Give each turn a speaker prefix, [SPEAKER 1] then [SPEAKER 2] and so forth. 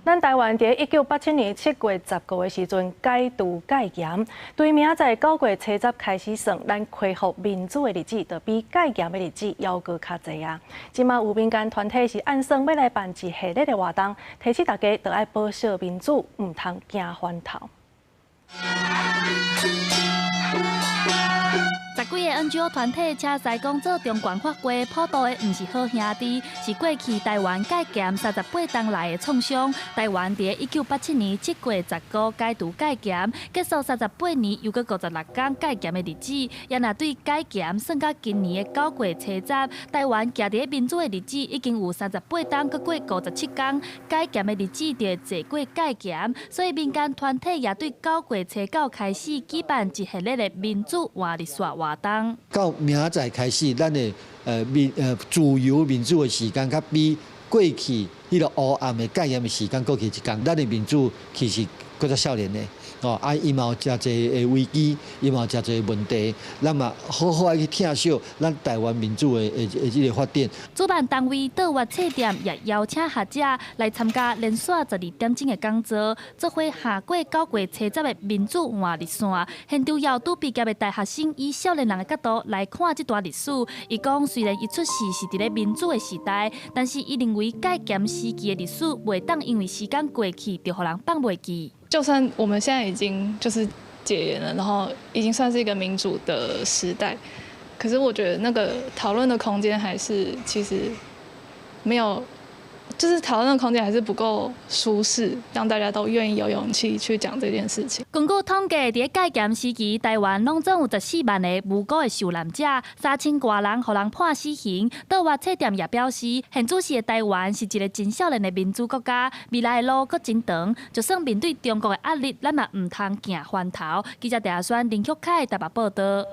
[SPEAKER 1] 咱台灣佇1987年7月15的時陣解除戒嚴，對明仔載9月初十開始算，咱恢復民主的日子，就比戒嚴的日子猶閣較濟啊！這馬有民間團體是按算欲來辦一系列的活動，提醒大家著愛保守民主，毋通驚翻頭。
[SPEAKER 2] 十幾个 NGO 團體車載講做中國法規普渡的，毋是好兄弟，是過去台灣戒嚴38冬來的創傷。台灣佇1987年7月15解除戒嚴，結束38年又閣56工戒嚴的日子。也若對解嚴算到今年的9月初十，台灣徛佇民主的日子已經有38冬，閣過57工，解嚴的日子就會濟過戒嚴。所以民間團體也對9月初九開始舉辦一系列的民主換日線活動。
[SPEAKER 3] 到明仔載開始，咱的自由民主的時間，較比過去彼个黑暗的戒嚴的時間過去一工。咱的民主其實閣較少年的，哦，啊，伊嘛有誠濟的危機，伊嘛有誠濟問題，咱嘛好好愛去疼惜咱台灣民主的這个發展。
[SPEAKER 2] 主辦單位倒越冊店也邀請學者來參加連續12點鐘的講座，做伙行過9月初十的民主換日線。現場有拄畢業的大學生以少年人的角度來看這段歷史。伊講，雖然伊出世是佇咧民主的時代，但是伊認為戒嚴時期的歷史袂當因為時間過去就予人放袂記。
[SPEAKER 4] 就算我們現在已經就是解嚴了，然後已經算是一個民主的時代，可是我覺得那個討論的空間還是其實沒有，就是討論的空間還是不夠舒適，讓大家都願意有勇氣去講這件事情。
[SPEAKER 2] 根據統計，佇戒嚴時期，台灣攏總有14萬个無辜的受難者，3000外人予人判死刑。倒越冊店也表示，現主時的台灣是一个真少年的民主國家，未來的路閣真長。就算面對中國的壓力，咱嘛毋通驚翻頭。記者鄭阿宣、林旭凱台北報道。